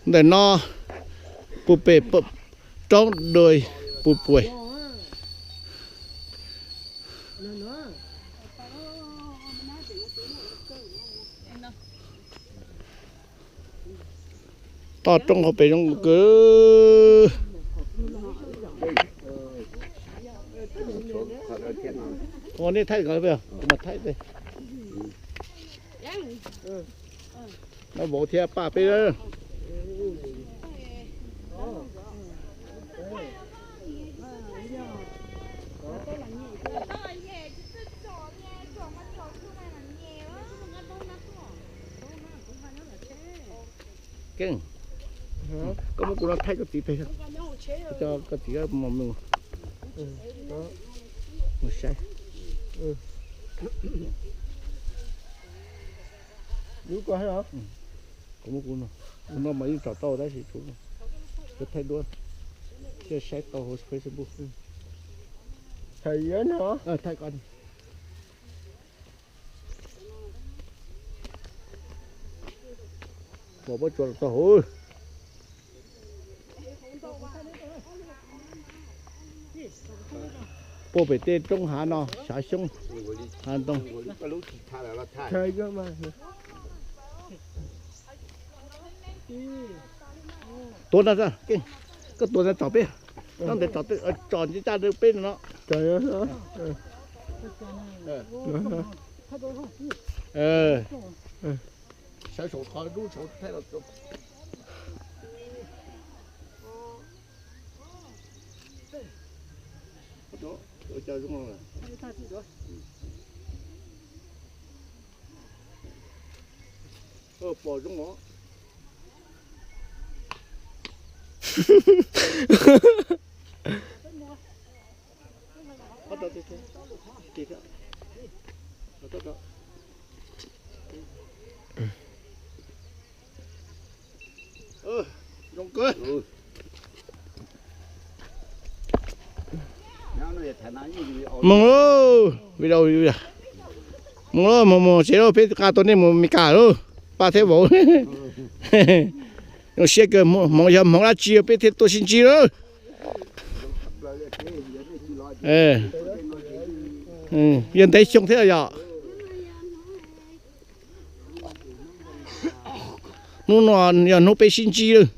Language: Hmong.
Ntawm no puas pem, roob dua puas pem. Toj roob hauv pes zoo kawg. Ua nej thaij ko, kuv mam thaij. No vauv thiab paj peb. Keej, koj muab kuv no thaij koj txiv teg, koj txiv mos mus, mus saib. Kuv muab kuv no, kuv no mas yeej tsom tau tab sis kuv thaij duab, thiaj saib tau hauv Facebook. Thaij koj. Pom pob tsuas los txog hauv. Puag pem tej roob hav no xyav xyoob hav ntoo. Tuav no, koj tuav no tsom peb, tsom ntawd, tsom ncaj ncaj peb no. Sawv saum qhov dub saud thaij los. Pom zoo os. Mus lauj, video, mus lauj, mus mus tsev lauj, peb nqa tau nej mus Meskas lauj, paj thiab vauv. Zoo siab kawg, hmoov yog hmoov dab tsi peb thiaj tuaj sib ntsib lauj. Yog ntev xyoo thiab yom. Hnub no yog hnub peb sib ntsib lauj.